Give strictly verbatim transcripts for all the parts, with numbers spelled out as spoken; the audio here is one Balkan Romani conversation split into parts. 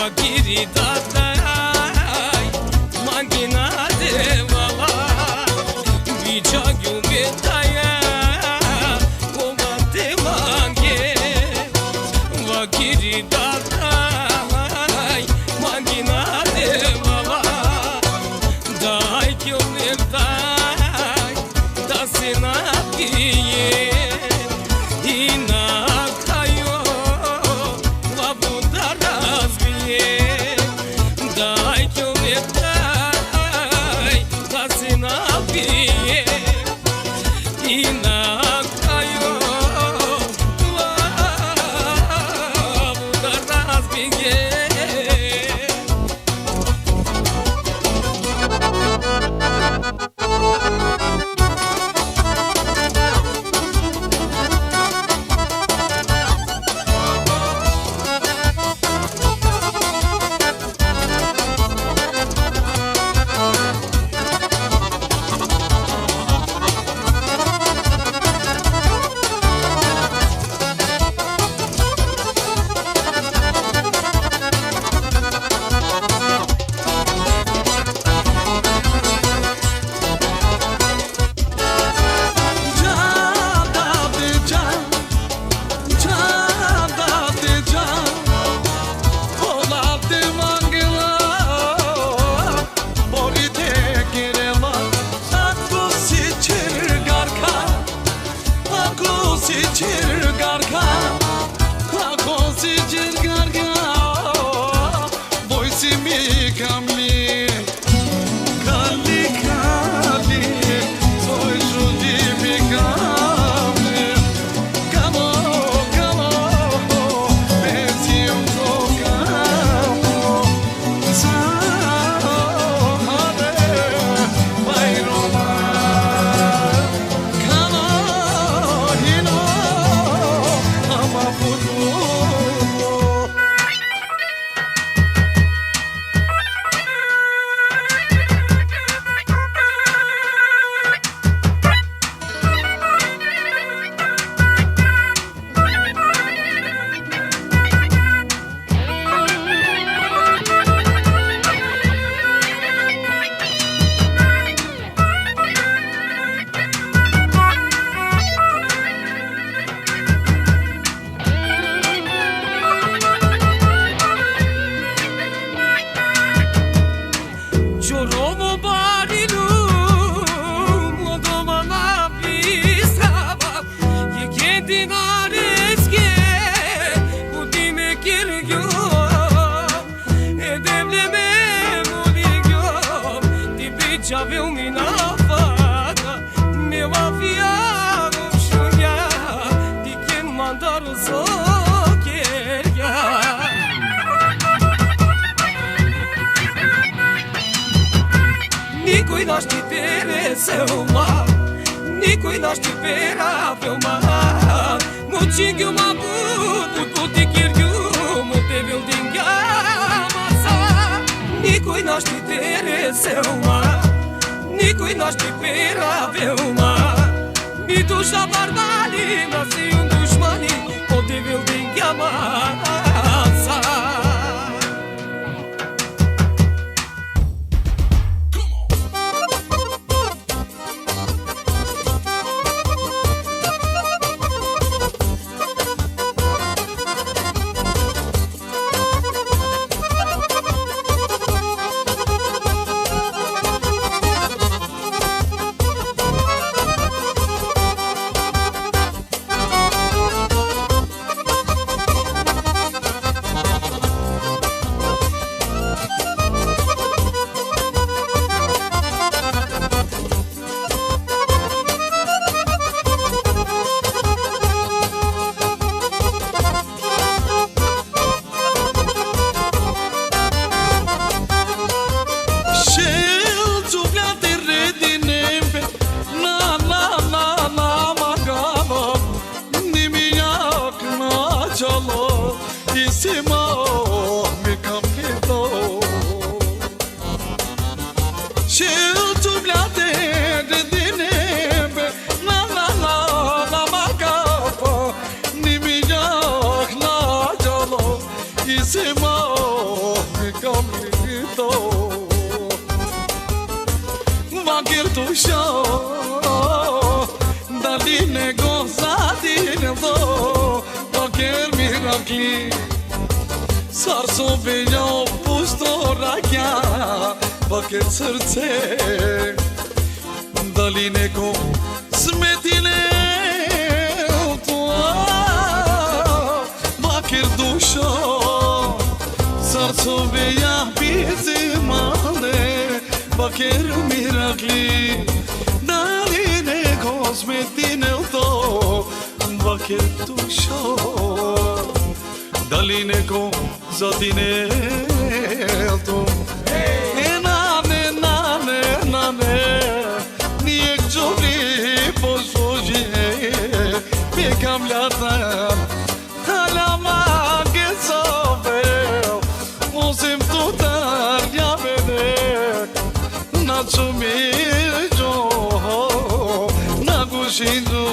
Giri datai, mangina devala, bicha gyume taya, koma te mange. Vagiri datai, mangina devala, dai kyume tai, dasina piye, ina kayo, vabuda razbiye, dai kyume tai, dasina piye, ina kayo, vabuda razbiye. Choromo barinu, modoma na pisava, ye kendinareske, udime kirgyo, e devleme muligyo, ti bichave umina fata, me va fiaro shuya, ti ken mandar sokerya. Nikoj našti tere selma, nikoj našti pera velma. Mučingju ma but, but, but i kirgju, mu te vildingja masa. Nikoj našti tere selma, nikoj našti pera velma. Mi duša bardali, nasi un dušmani, o te vildingja masa. Šel džuvlja te redinem pe, na, na, na, na, magalo, ni mi jak na čalo, isi ma mi kam pito. Šel džuvlja te redinem pe, na, na, na, na, magalo, ni mi jak na čalo, isi ma Kom to vakir tu sho, daline ko zadine to, vakir mirakli. Sar so bejo pusto rakya, vakir srce. Daline ko smetine to, vakir dušo, srce beja pizimane, vakir mirakli. Daline ko smetine to, vakir dušo, daline ko zadine to. E nane, nane, nane, nijek džuvli po džuvli, pe kam latan, hala mange sovel, osim tutar javene, na čumiđo, na gušiđo.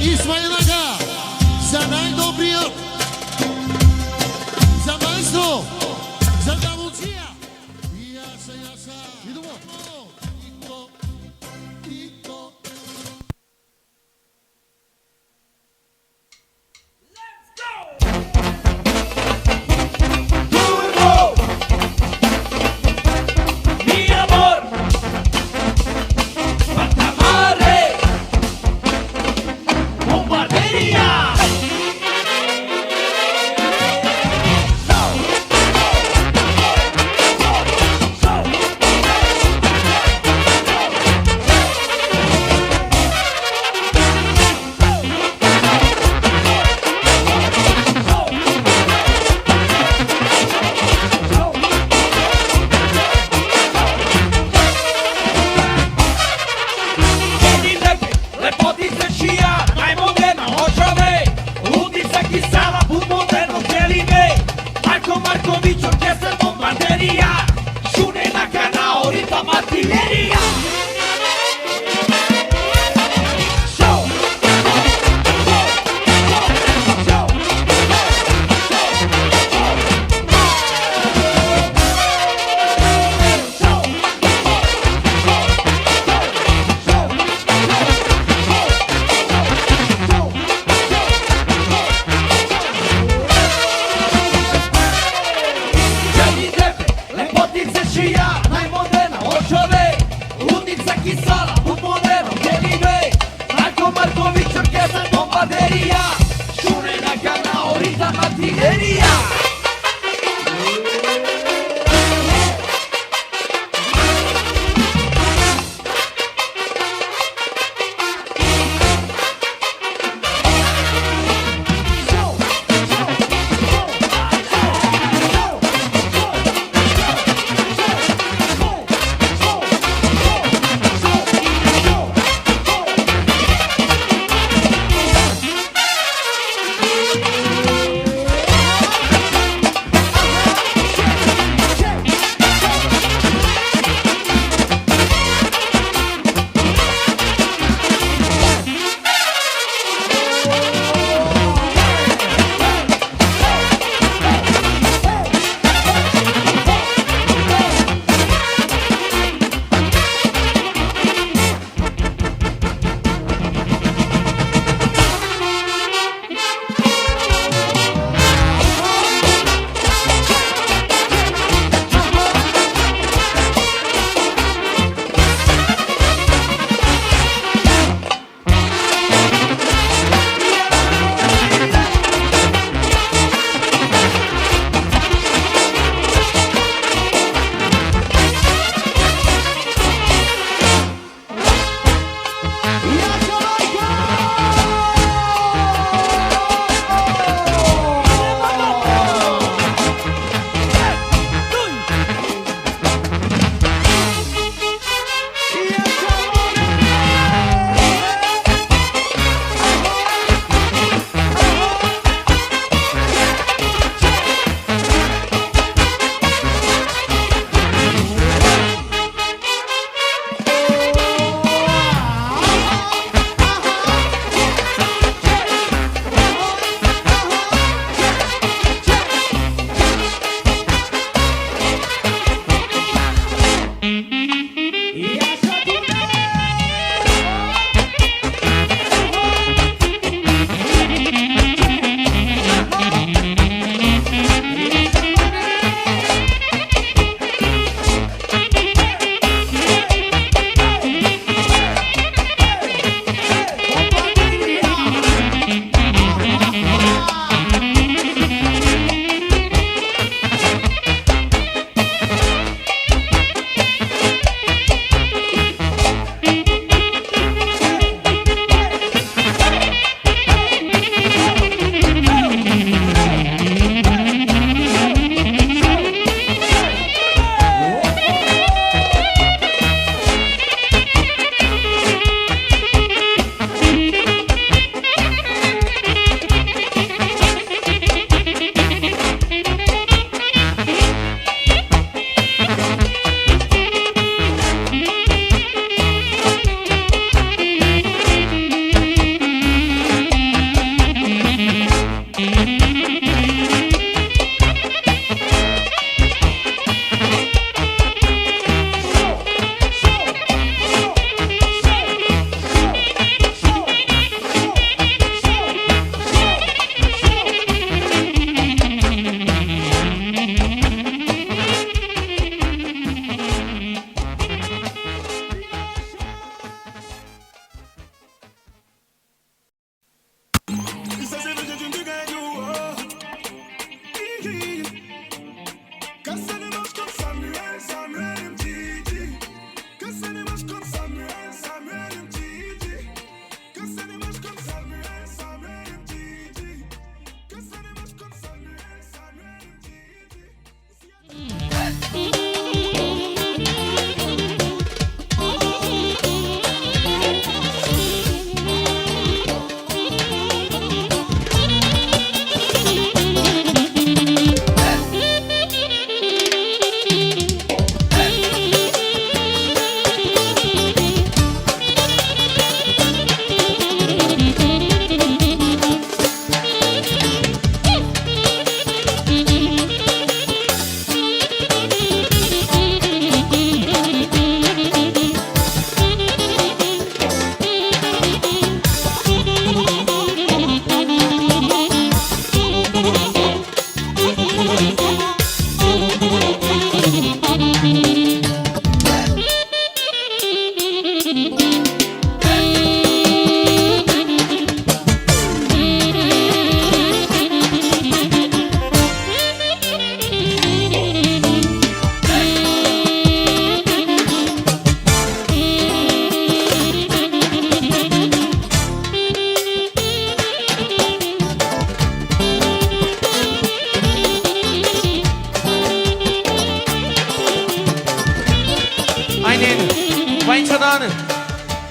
Ismail Aga, za najdobrijo, za maestro, za Davucija. Jasa, jasa. Idemo. Lepotice čija, najmoderna očove, ludica kisala, but moderno dželibe. Marko Marković, orkestar bombarderija, šune na kanao, ritam artilerija. Lepotice čija, najmoderna očove, ludica kisala, but moderno dželibe. Marko Marković, orkestar bombarderija, šune na kanao, ritam artilerija.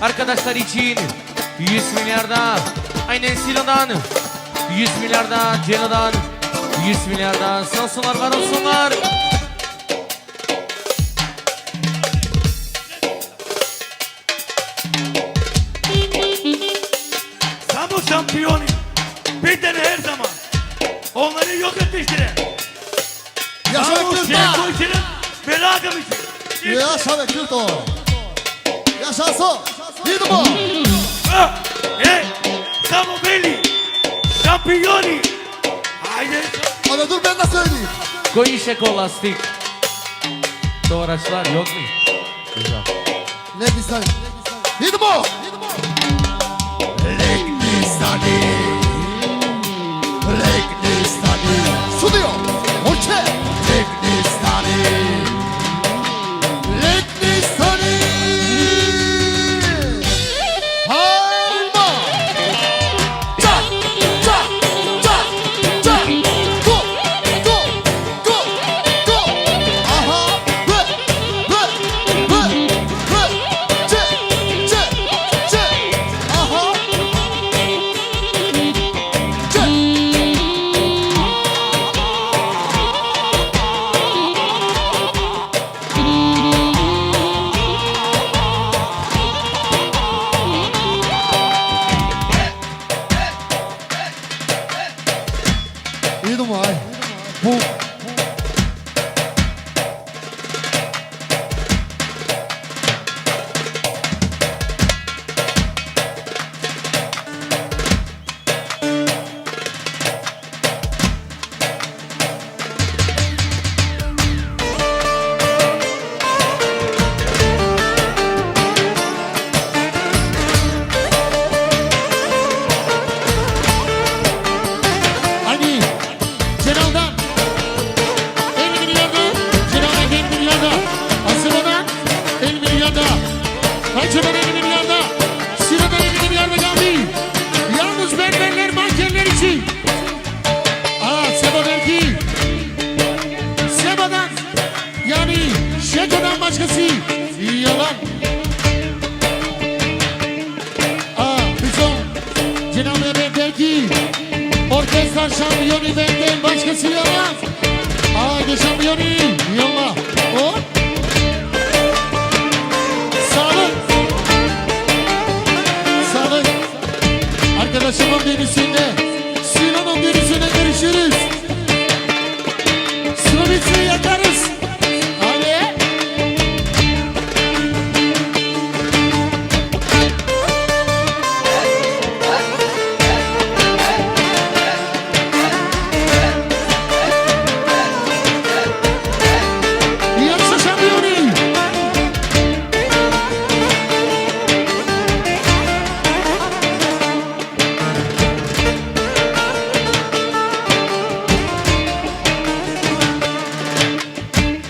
Arkadaşlar için yüz milyarda aynen Silo'dan, yüz milyarda Celo'dan, yüz milyarda sağ olsunlar, var olsunlar. Samo šampioni, bitan her zaman. Onları yok etmiştiler. Yaşa be Samo Kürto! Şevko için, Belagam için. Yaşa be Kürto! Yaşasın! Idemo! Ah, e, samo beli, šampioni. Ajde. Ama dur, ben de söyleyeyim. Koji še ko lastik? Tovarašlar, yok mi? Güzel. Legnistani. Idemo! Legnistani. Legnistani. Sudio. Oče. Legnistani. Legnistani. Hajmo! Ča, ča, ča, ča. Go, go, go, go. Aha. Ve, ve, ve, ve. Če, če, če. Aha. Če. Idemo, aj. Bum. Ajde, Celal'dan elli bin yarda, Celal'dan elli bin yarda, Asım'dan elli bin yarda, Hacı'dan elli bin yarda, Sinan'dan elli bin yarda geldi. Yalnız berberler mankenler için. Aa, Seba der ki, Seba'dan, yani Şeko'dan başkası yalan. Aa, bizim Cenab-ı Hak der ki, orkestra şampiyonu benden başkası yalan. Haydi şampiyonu yolla. O. Sağlık. Sağlık. Arkadaşımın birisinde, Sinan'ın birisine görüşürüz. Sıra bitsin, yakarız. Hadi. Yaşa şampiyonu.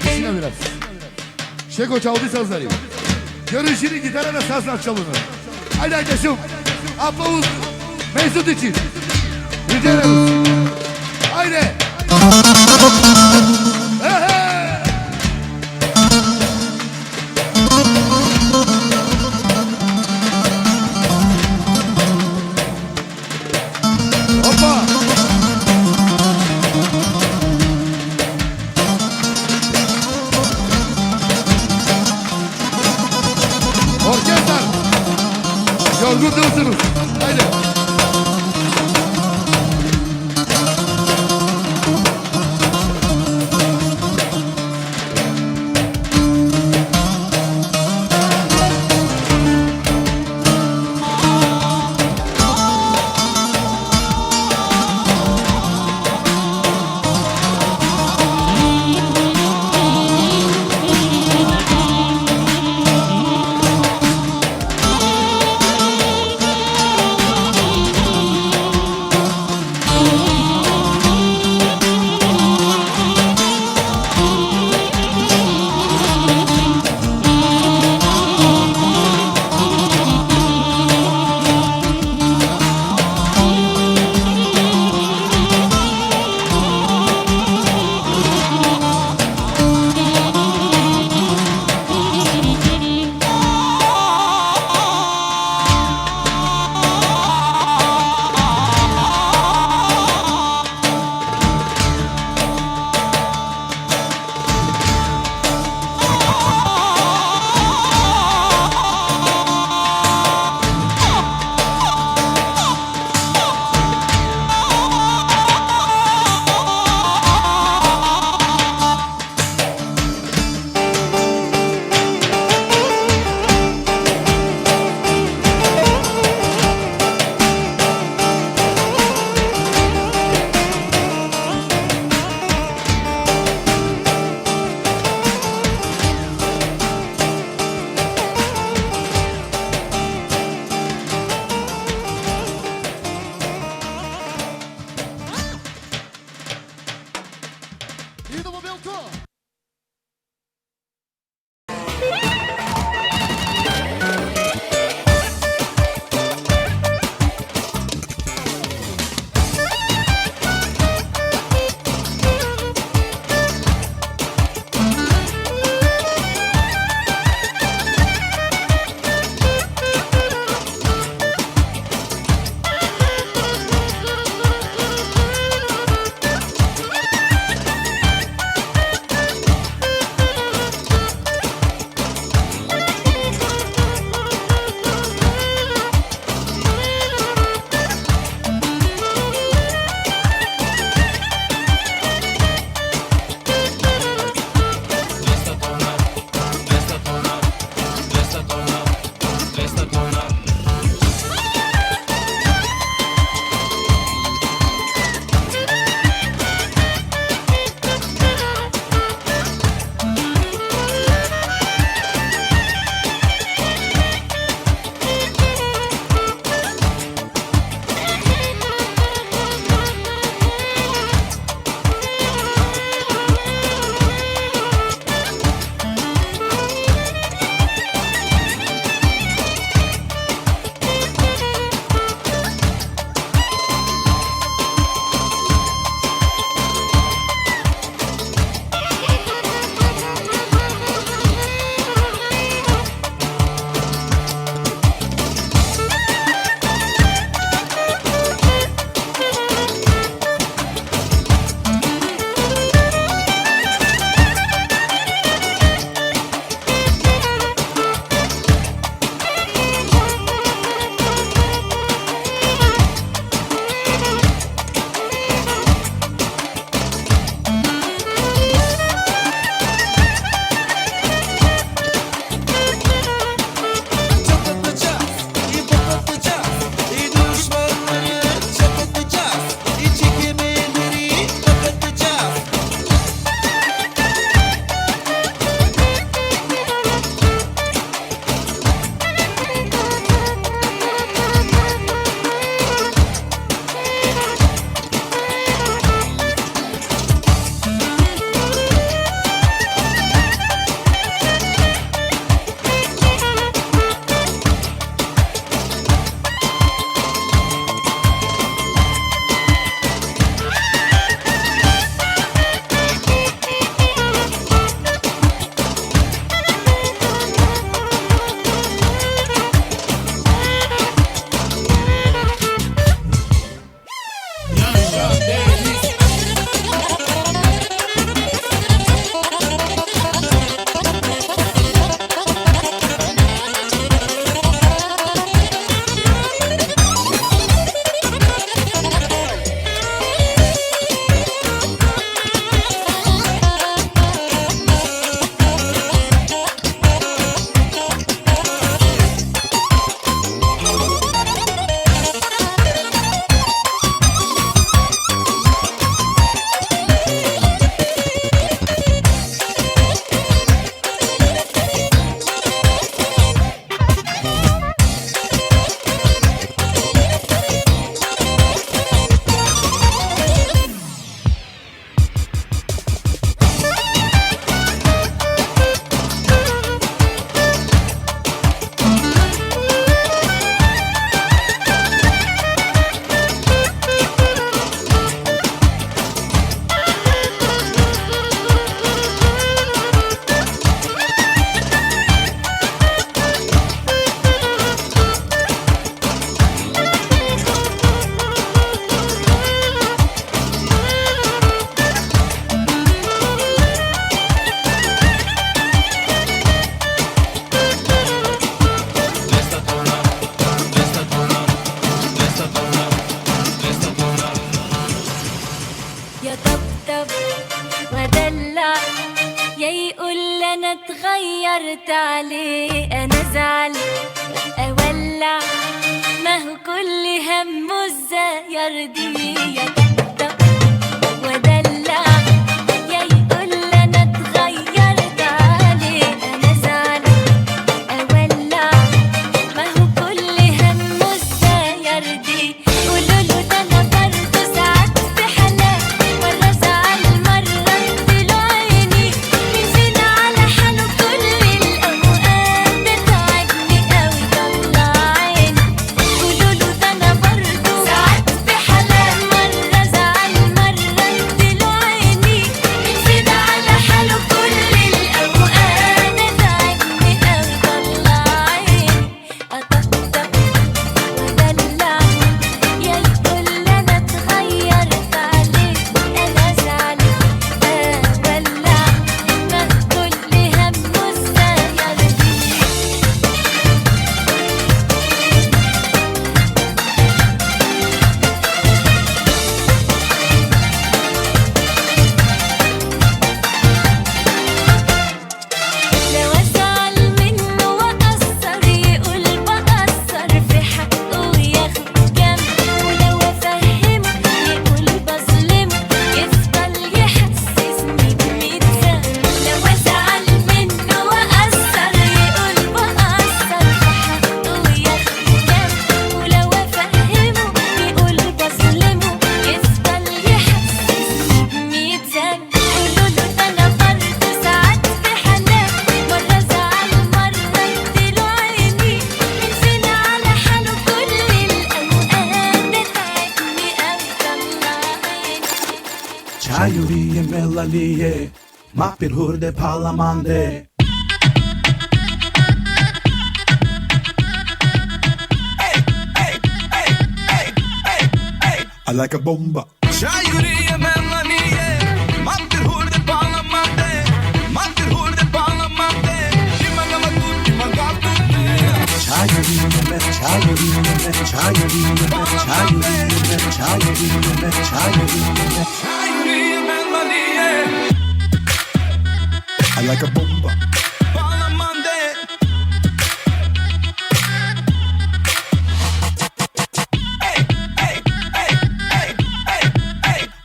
Düşünün biraz. Şeko çaldı sazları. Görüşünü gitarada sazlar çalınır. Haydi arkadaşım. Aplauz Mesut için. Rica ederiz. Haydi. Ehe! Hoppa! Orkestar! Yorgun değilsiniz. Haydi. تغيرت عليه، أنا زعل أولع، ما هو كل همه إزاي يرضيه. يا طبطب ودلع، يا يقول أنا اتغيرت عليه، أنا زعل أولع، ما هو كل همه إزاي يرضيه. قولوا له ده أنا برضه ساعات في حالات، مرة أزعل مرة أديله عيني، مين فينا على حاله كل الأوقات؟ ده تعبني قوي طلع عيني. قولوا له ده أنا برضه ساعات في حالات، مرة أزعل مرة أديله عيني، مين فينا على حاله كل الأوقات؟ ده تعبني قوي طلع عيني. أطقطق وأدلع، يا يقول أنا اتغيرت عليه، أنا أزعل أولع، ما كل همه إزاي يرضيه. لو أزعل منه وأقصر، يقول بقصر في حقه وياخد جنب، ولو أفهمه يقول بظلمه، يفضل يحسسني بمية ذنب. لو أزعل منه وأقصر، يقول بقصر في حقه وياخد جنب، ولو أفهمه يقول بظلمه، يفضل يحسسني بمية ذنب. قولوا له ده أنا برضه ساعات في حالات، مرة أزعل مرة أديله عيني، مين فينا على حاله كل الأوقات؟ ده تعبني أوي طلع عيني. Chayuri e melanie, mapir hurde palamande. I like a bomba. Chayuri e melanie, mapir hurde palamande, mapir hurde palamande. Shimanga matu, shimanga tu. Chayuri e me, chayuri e me, chayuri e me, chayuri e me, chayuri e me, chayuri e me. I like a bomba.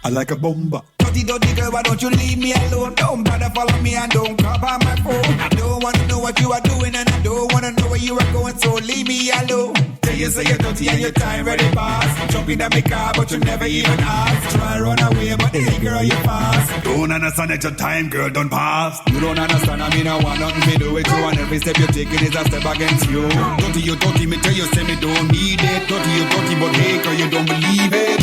I like a bomba. Dirty, dirty girl, why don't you leave me alone? Don't bother follow me and don't call by my phone. I don't wanna know what you are doing and I don't wanna know where you are going, so leave me alone. Tell you say you're dirty and your time ready pass. Jump in the car, but you never even ask. Try run away, but hey girl, you fast. Don't understand that your time, girl, don't pass. You don't understand, I mean, I want nothing to do with you, and every step you're taking is a step against you. Dirty, you dirty, me tell you, say me don't need it. Dirty, you dirty, but hey, girl, you don't believe it.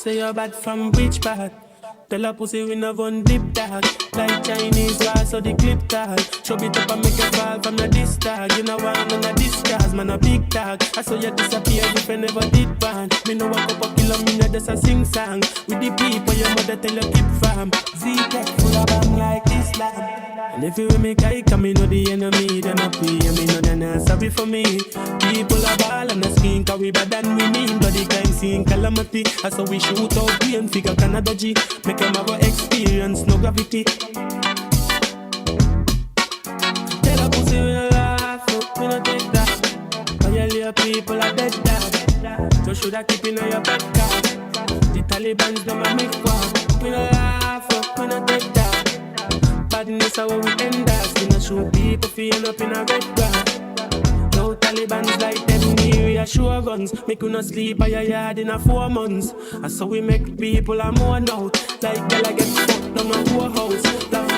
Say you bad from which part? Tell a pussy we no gun dip tag. Like Chinese war, so the clip tag. Chop it up and make it fall from the disc tag. You know why none of this cars, man a big tag. I saw you disappear if you never did ban. Me no walk up a kilo, me no just a sing song. With the people your mother tell you keep farm. Z-Tech full of bang like Islam. And if you make I come, me know the enemy, them a pray, and me know they not sorry for me. People are ball and a skin, cause we bad and we mean, bloody crime scene calamity. I saw we shoot out, we and figure Canada G. Make them have a experience, no gravity. Tell a pussy we no laugh, we no take that. All your little people are dead, that. So should I keep in your back, car? The Taliban's them a make war. We no laugh, we no take that. Badness how we end us. We no shoot people fi end up in a red grass. No Taliban's like them, we reassure guns. Make we no sleep by your yard in a four months. I saw we make people a mourn out. Like girl I get fucked down a poor house. Laugh.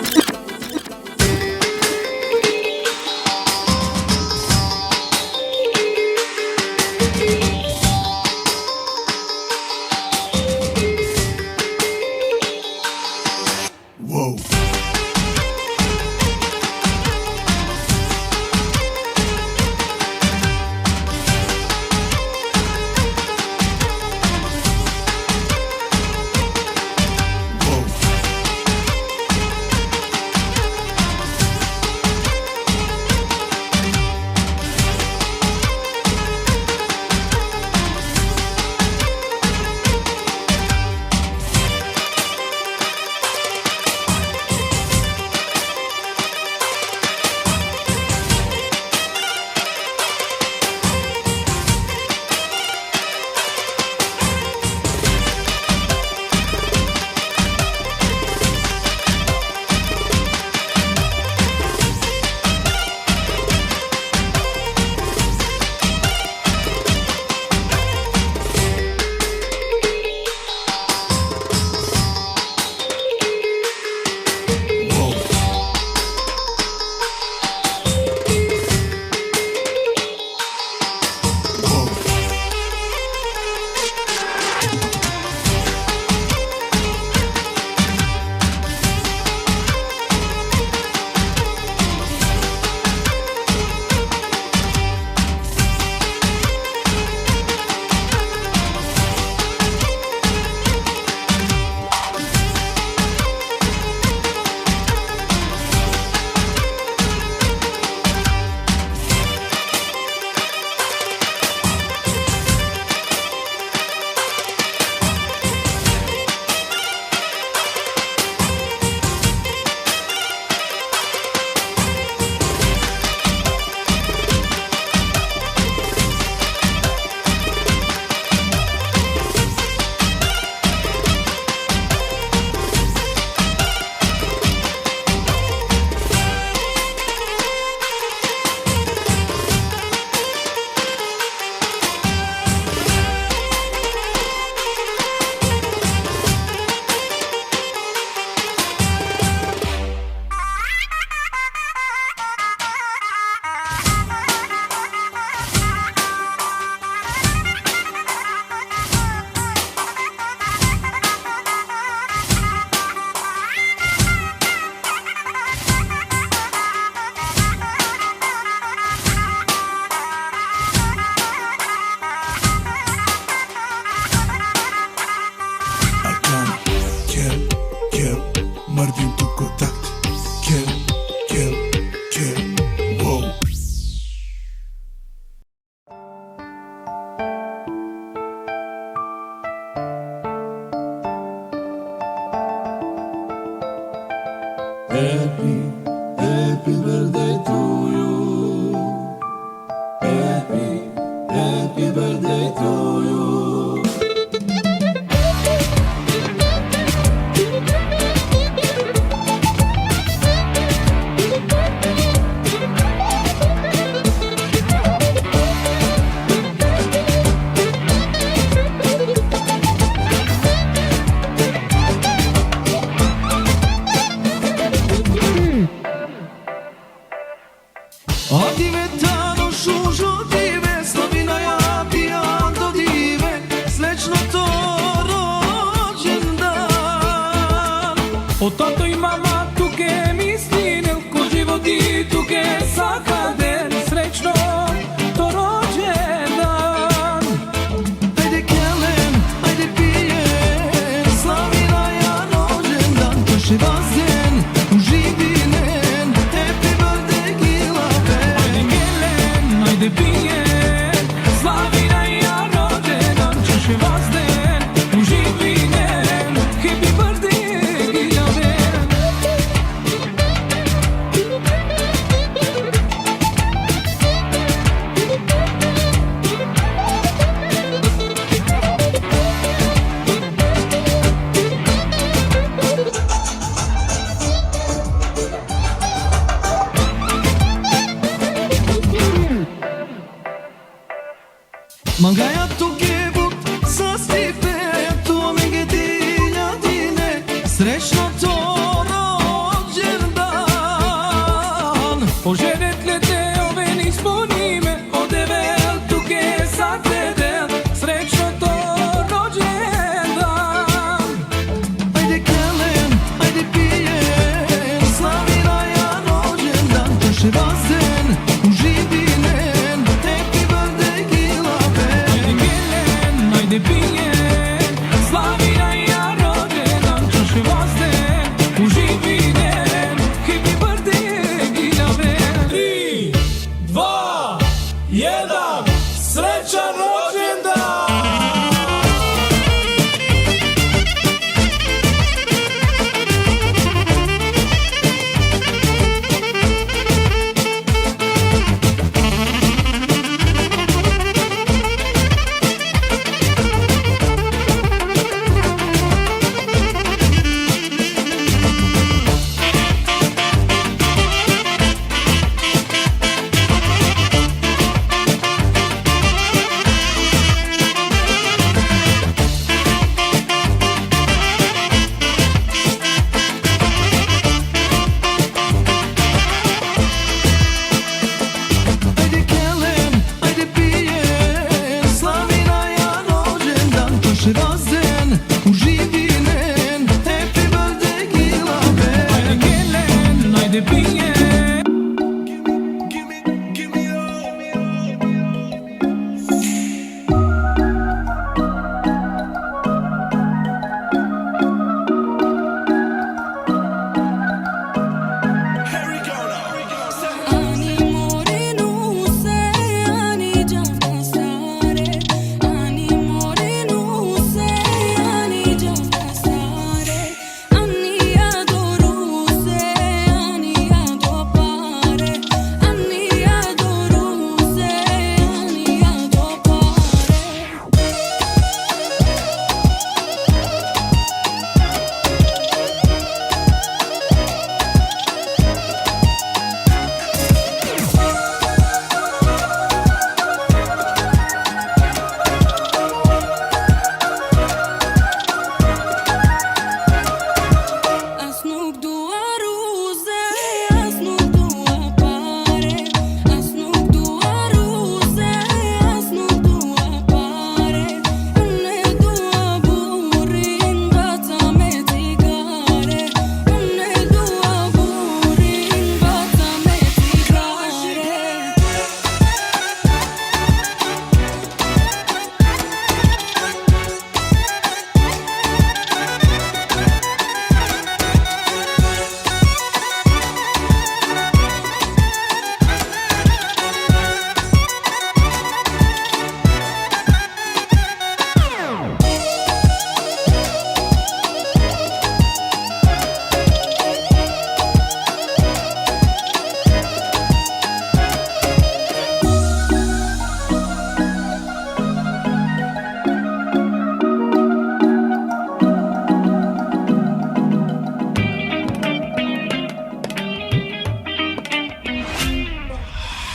Whoa. Arkan, kill, kill, mardin tu kontakt. Kill, kill, kill, wow. Happy, happy birthday to you. Happy, happy birthday to you. Adive tano šužo dive, slavinaja ti ando dive, srećno to Mangaja tuke but sa stipe, tu amenge diljadine, srećno to rođendan. Poželit le te oven ispunime, o Devel tuke sa te del, srećno to rođendan. Ajde kelen, ajde pijen, slavinaja rođendan, čaše vazden, uživinen, happy birthday, Gilaven. Ajde kelen, ajde pijen, slavinaja rođendan, čaše vazden, uživinen, happy birthday, Gilaven. Tri, dva, jedan, srećan rođendan! Ajde kelen, ajde pijen, slavinaja rođendan, čaše vazden, uživinen, happy birthday, Gilaven. Ajde kelen, ajde pijen.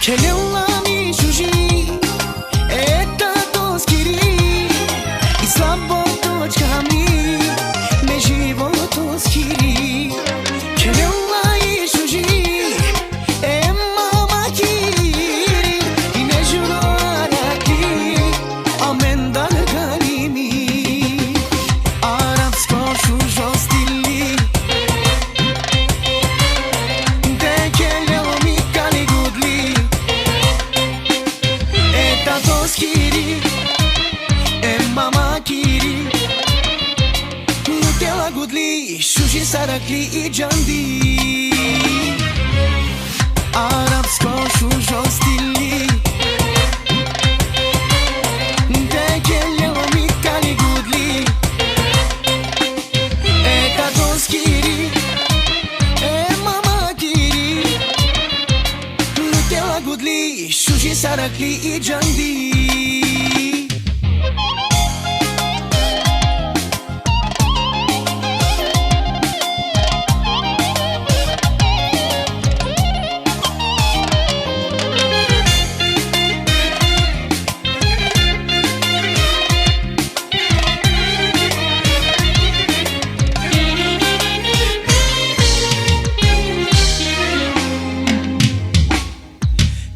Khelel la mi šuži, e tatos kiri, i slabo točka mi, me životos kiri. Khelel la i šuži, e mama kiri, i nežno arakli, amendar galimi. Arapsko šužo stili, te khelel mi kali gudli. E tatos kiri, e mama kiri, nu te la gudli, šuži sarakli i džandi. Arapsko šužo stili, te khelel mi kali gudli. E tatos kiri, e mama kiri, nu te la gudli, šuži sarakli i džandi.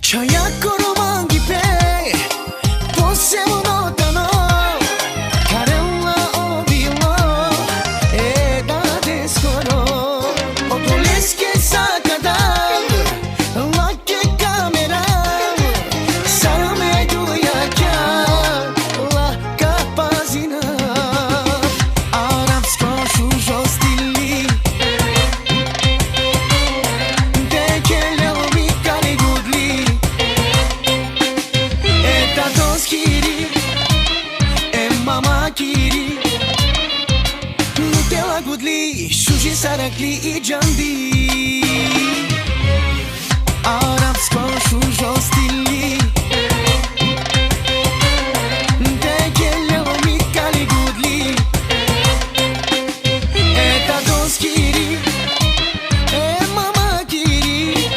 Chaya koro mangi pe, posebno tano, karela o bilo, e da deskoro, o polis ke sakadal, la ke kamera, sara me duya kya, la kapazina, arabsko šužo stili, te kele mi kali gudli, e tatos kiri, e mama kiri, nutela gudli, šuži sarakli i džandi. Arabsko šužo stili, te kele mi kali gudli, e tatos kiri, e mama kiri,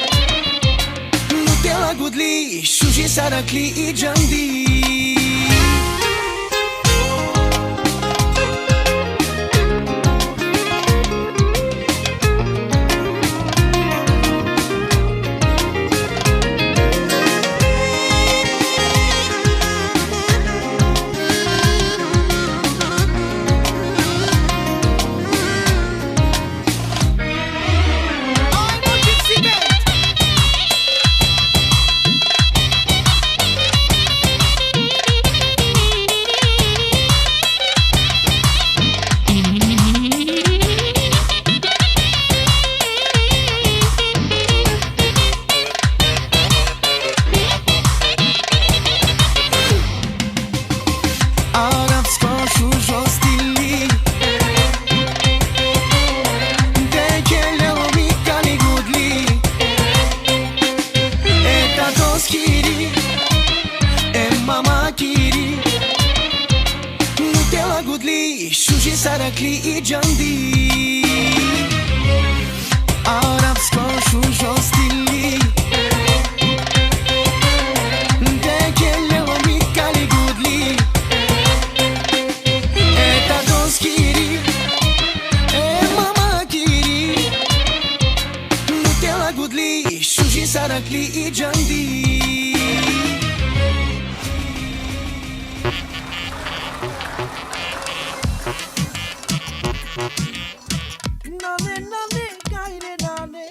nutela gudli, šuži sarakli i džandi. Arabsko šužo stili, te kele mi kali gudli, e tatos kiri, e mama kiri, nutela gudli, šuži sarakli i džandi. Arabsko šužo stili, te kele mi kali gudli, e tatos kiri, e mama kiri, nutela gudli, šuži sarakli i džandi. Nane, nane, gajre nane,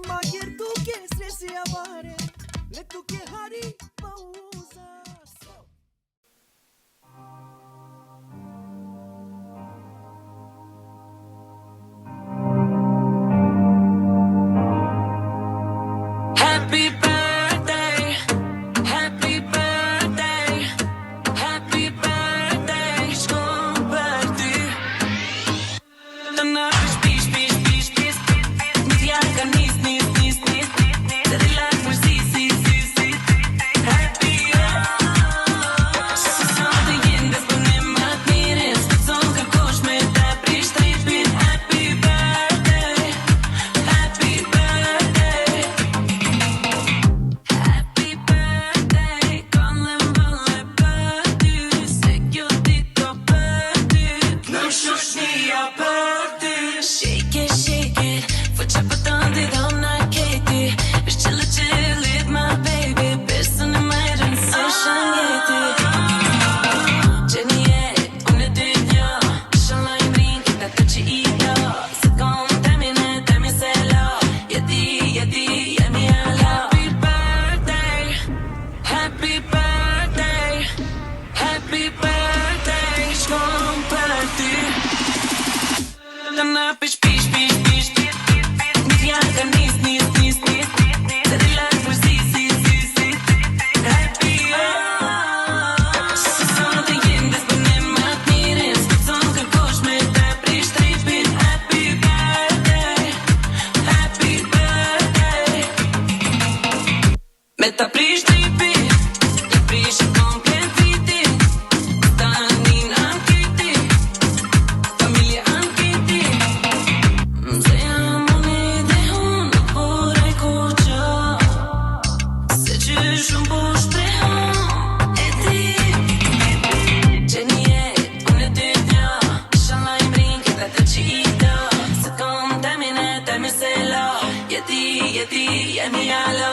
majer duke sresi avare, le duke hari pauza. Happy birthday, happy birthday, happy birthday, shkon për ty. Të na pish, pish, pish, pish, pish, pish. Një t'ja ka nis, nis, nis, nis, nis, nis. Të relax, mërzi, si, si, si, si. Happy, oh. Së sot të jenë disponim atë mirin, s'të con kërkush me ta prish tripin. Happy birthday, happy birthday. Happy birthday, kalem bale për ty, se kjo ditë ka për ty, në shoqënia për ty. Shake it, shake it, fëqe për të ndi dhona keti, është chill, chill it, my baby, besën e më rëndësishëm jeti. Që një jetë, unë e dy një, inshallah i mrin, kita të që i do, se kom temi ne, temi se lo, jeti, jeti, jemi alo. Happy birthday, happy birthday, happy birthday, shkon për ty. Të na pish, pish, pish, pish, pish, pish, pish. Një t'ja ka nis, nis, nis, nis, nis, nis. Të relax, mërzi, si, si, si, si. Happy, oh. Së sot të jenë disponim atë mirin, s'të con kërkush me ta prish tripin. Happy birthday, happy birthday. Me ta prish tripi, ta prish komplet viti, tani në ankiti, familje ankiti. Mzeja moni dehun, por ai kuqa, se që shumë po shprehon, e ti, e ti, që një jetë, unë e dy një, inshallah i mrin, kita të që i do, se kom temi ne, temi se lo, jeti, jeti, jemi alo.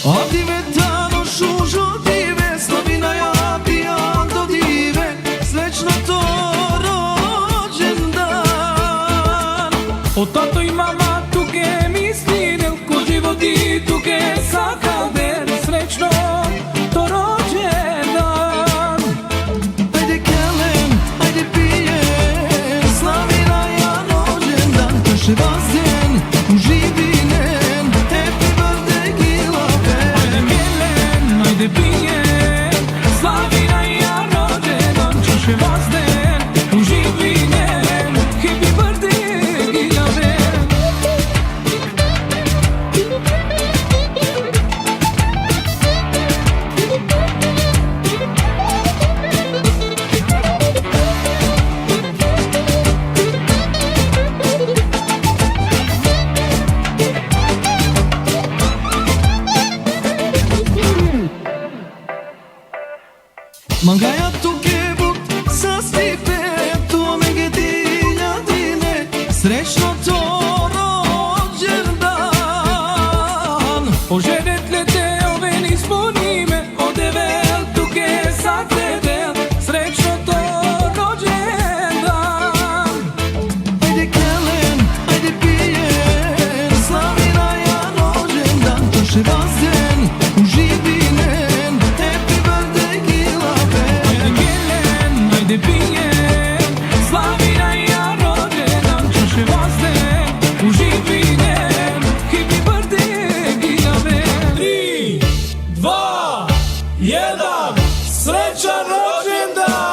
Adive tano šužo dive, slavinaja ti ando dive, srećno to rođendan. O tato i mama tuke mislinel, ko životi tuke sa kader, srećno to rođendan. Ajde kelen, ajde pijen, slavinaja rođendan, čaše vazden, uživinen, happy birthday, Gilaven. Ajde kelen, ajde pijen, slavinaja rođendan, čaše vazden, uživinen, happy birthday, Gilaven. Mangaja tuke but sastipe, tu amenge dilja dine, srećno to rođendan. O želje te oven ispunime, o Devel tuke sa te del, srećno to rođendan. Ajde kelen, ajde pijen, slavinaja rođendan, čaše vazden, uživinen, happy birthday, Gilaven. Ajde kelen, ajde pijen, slavinaja rođendan, čaše vazden, uživinen, happy birthday, Gilaven. Tri, dva, jedan, srećan rođendan!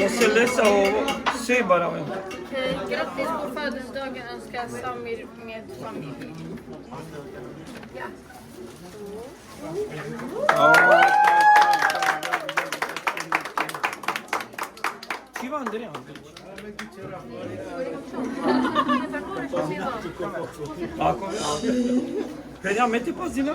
Você lê essa, ô, Seba, não é? Eh, grattis på födelsedagen önskar Samir med familj. Ci va, Andrea? Ako? Penja me ti pazina.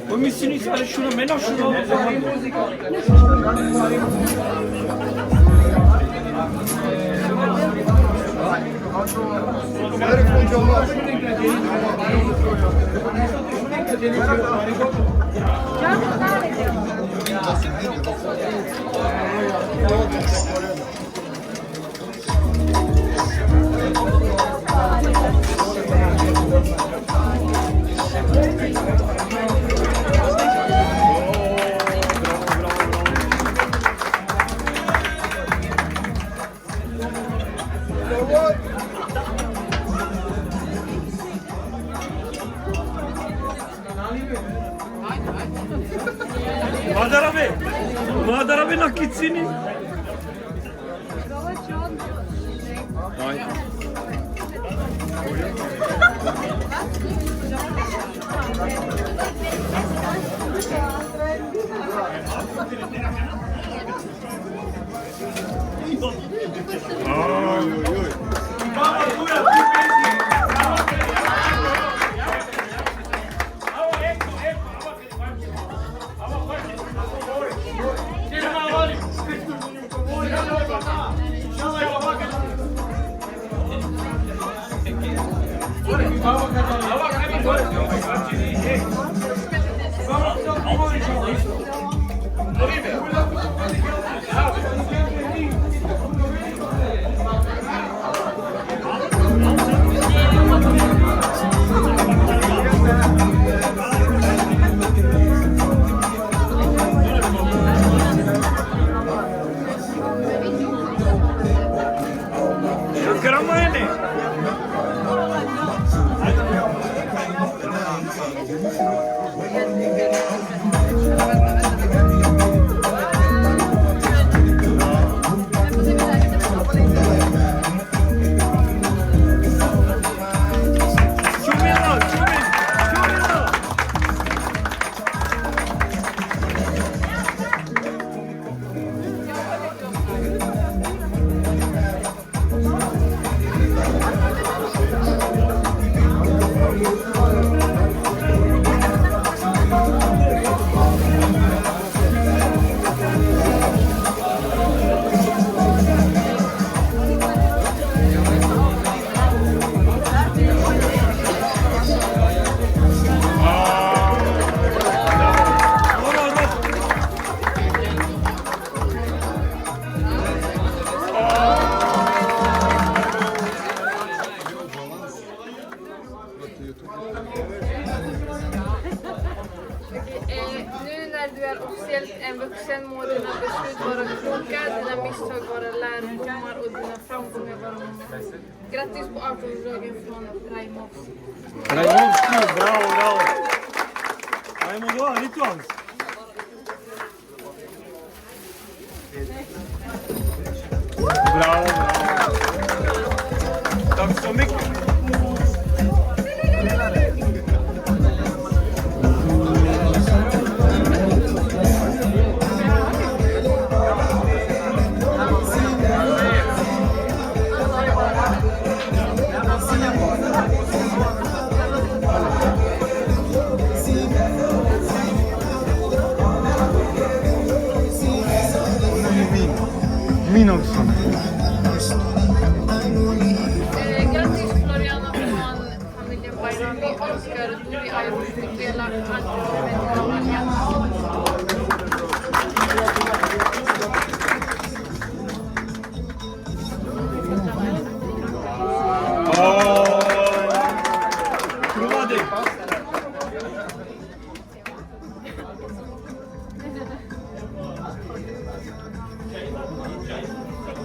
Po mislini se ali šuna mena šuna. Madarabe! Madarabe na kicini! Ajde. Okej, eh, nu när du är officiellt en vuxen må dina beslut vara kloka, dina misstag vara lärdomar och dina framgångar vara många. Grattis på artonårsdagen från Raimovski. Raimovski, bravo, bravo. Raimond, rituals. Bravo, bravo. Tack så mycket. Min också. Eh, grattis Floriana från familjen Bayrami, Oscar, Duri, Ayrush, Michaela, Anna, Allians.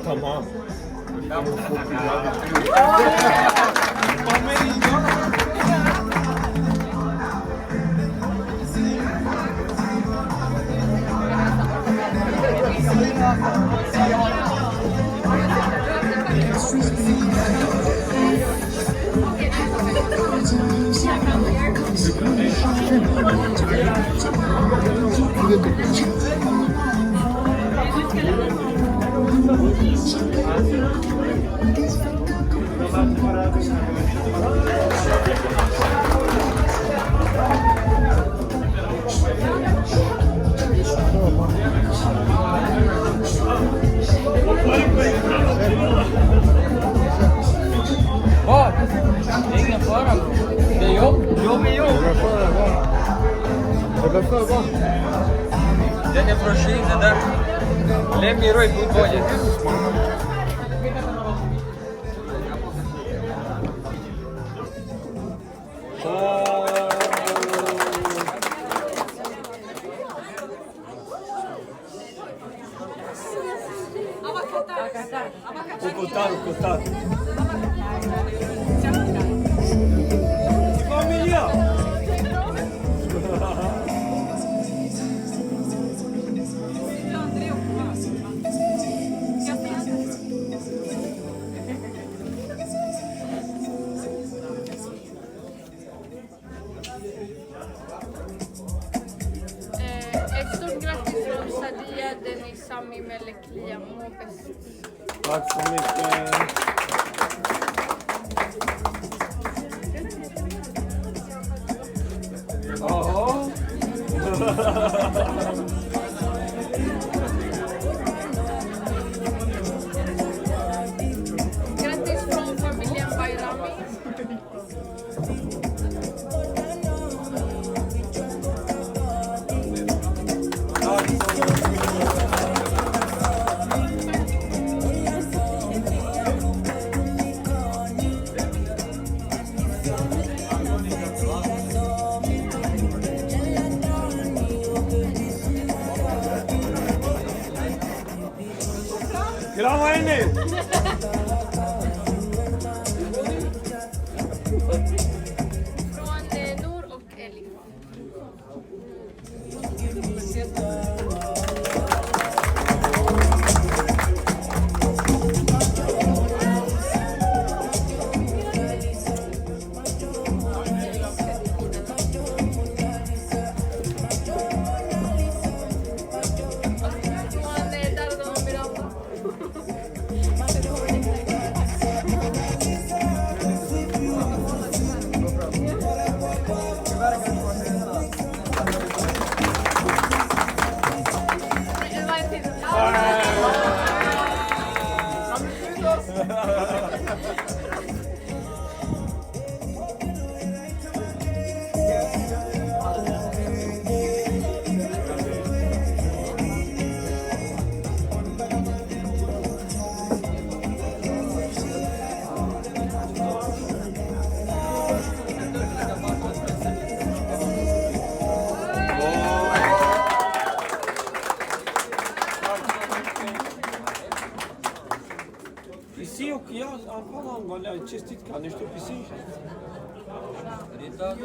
Tamam. Bak, ingen fara. Det är jobb. Jobb är jobb. Den är från Kina, där. Let me write good budget. Kotar, kotar. Familia! Lyckliga, må bäst. Tack så mycket. Jaha. Grattis från familjen Bayrami. Grava henne! Från eh, Nour och Elif. Isi yok ya, Alpan, vallahi, čestitka, nešto pisi.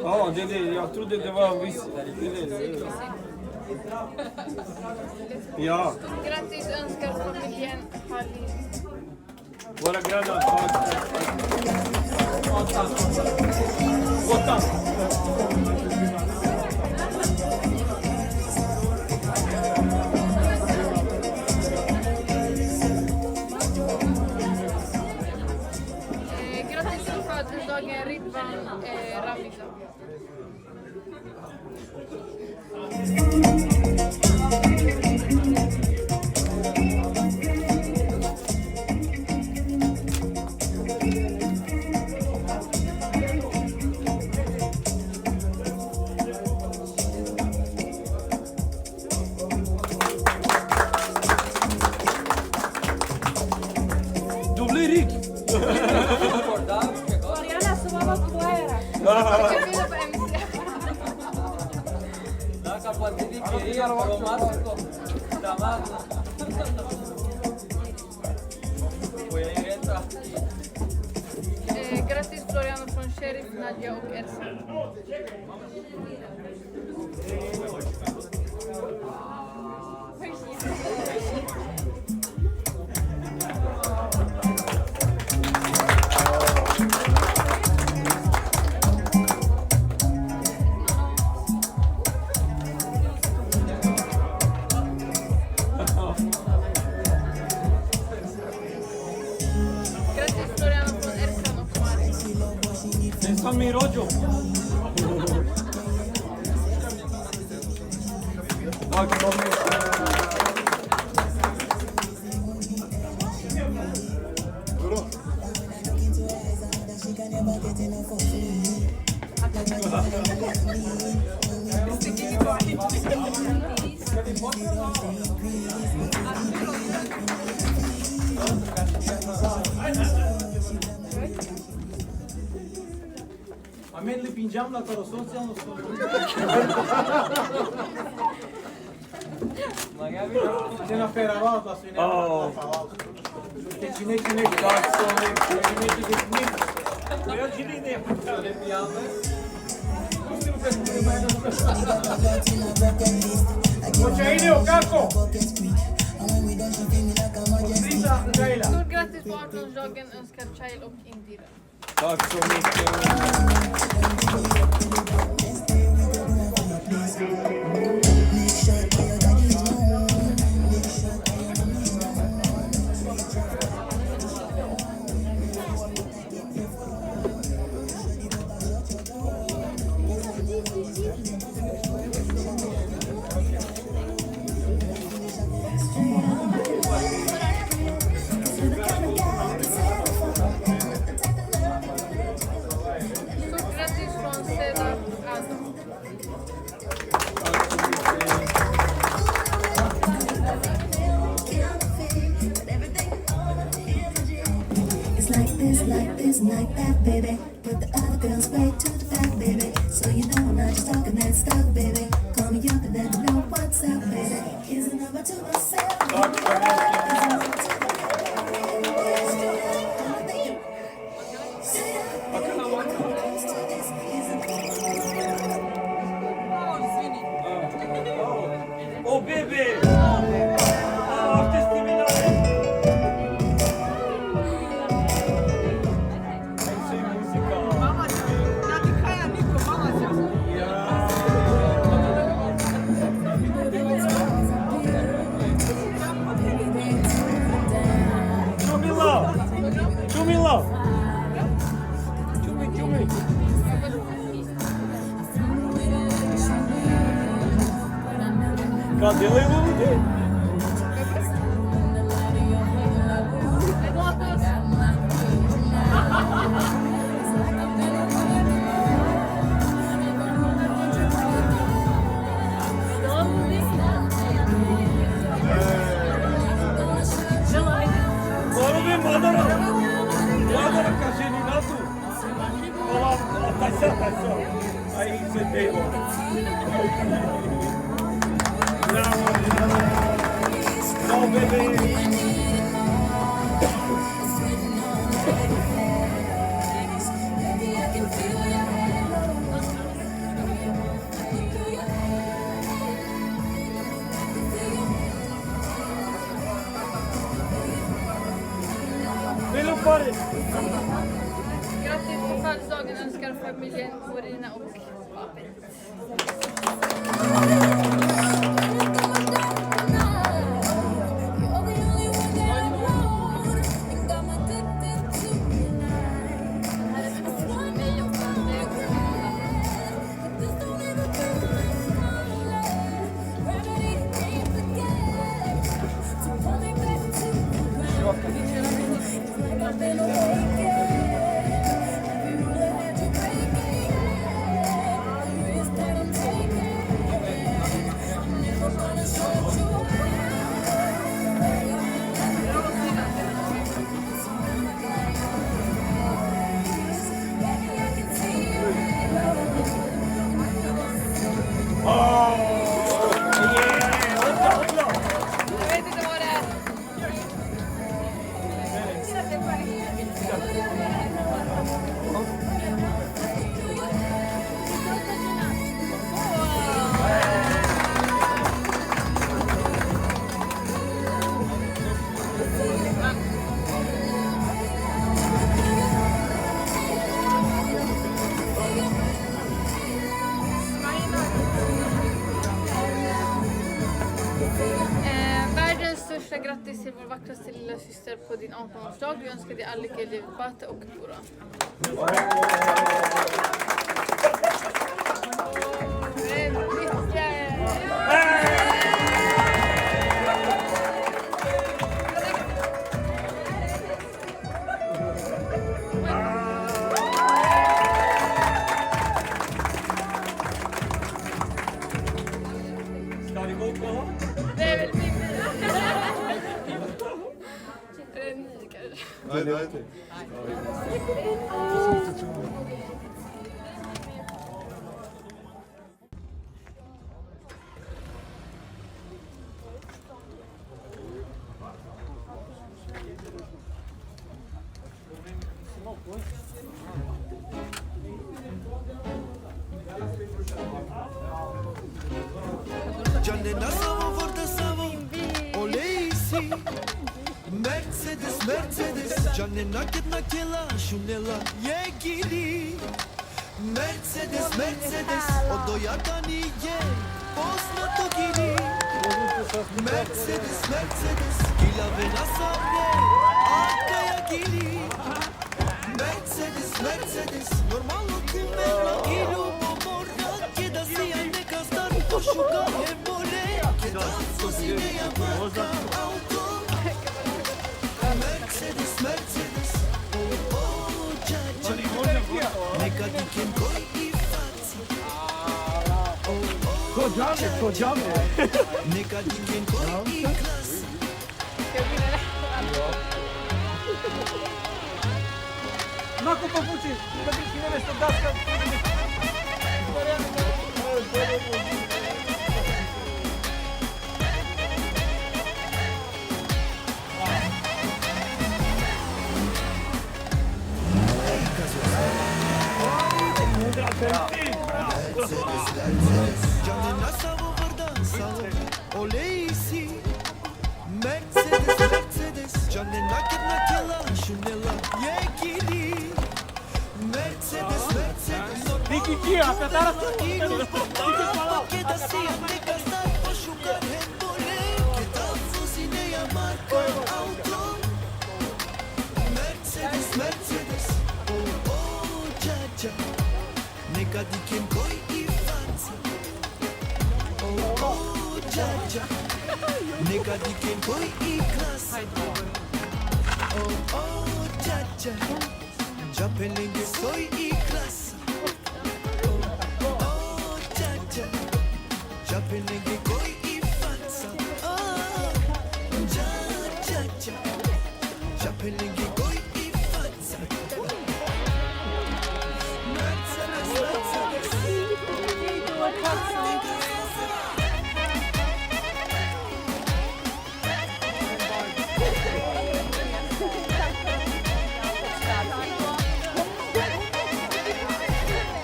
A, dede, ja trude da vam vis-, dede, dede. Ja. Grattis önskar familjen Halil. Våra grannar. Eh, grattis på födelsedagen Ridvan eh, Ramiza. Dubli rik. Mariana, subamos fuera. Naka pa ti di kiri, a promasko. Tamam. Voy a ir a entrar. Eh, grattis Floriano från Sheriff, Nadja och Ersan. Grattis Floriano från Ersan och Mari. Sen sam mi rođo. Amen li pinđam la taro socijalno. Te na perava, da su ne. Te čine, čine. Počajine o kako? Stor grattis på artonårsdagen önskar Chael och Indira. Tack så mycket. It's like this, like this, like that, baby. But the other girls way to the back, baby. So you know I'm not just talking that stuff, baby. Call me up and let me know what's up, baby. Here's a number to myself. Here's a number to myself. Oh, bebe! Ah, artisti milani! Show me love! Show me love! Show me, show me! Cadê o Lulu? Madara, madara kasini natu. Olá, atenção, atenção. Aí, você tem. Bravo, bravo. Bravo, bebê. Vill du på det? Grattis på födelsedagen önskar familjen Morina och Abel. Eh, världens största grattis till vår vackraste lilla syster på din arton-årsdag. Vi önskar dig all lycka i livet, Bate och Dora. Ska vi gå på? Det är väl min bil. Är det en ny kanske? Nej, det är inte. Džane na savo vorda savo, ole isi. Mercedes, Mercedes. Džane na ketna kela šunela, jegiri. Mercedes, Mercedes, odoja tani je poznato giri. Mercedes, Mercedes, kilavena sare. Neka diken koj i klas. Mako popući, da bi ti nešto daska. Džane na savo vrda, savo oleisi. Mercedes, Mercedes, džane na ketna kila šunela jekili. Mercedes, Mercedes. Niki ki, a katara sa. Keda si neka star pošukar hem bole, keda vozine ja marka auto. Mercedes, Mercedes, o, o, dža, dža. Neka diken koj i faca. O, o, dža, dža. Neka diken koj i klasa. O, o, dža, dža. Dža pelenge soj i klasa. O, o, dža, dža. Dža pelenge koj i faca. O, dža, dža, dža. Dža pelenge koj i faca.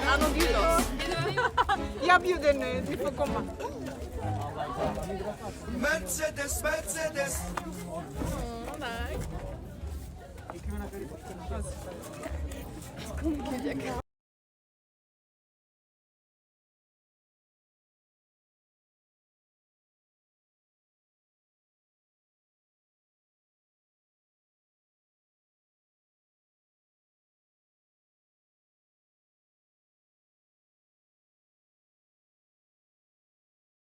Hanno chiuso. Ja bjuden, eh, di Fokoma. Mercedes, Mercedes.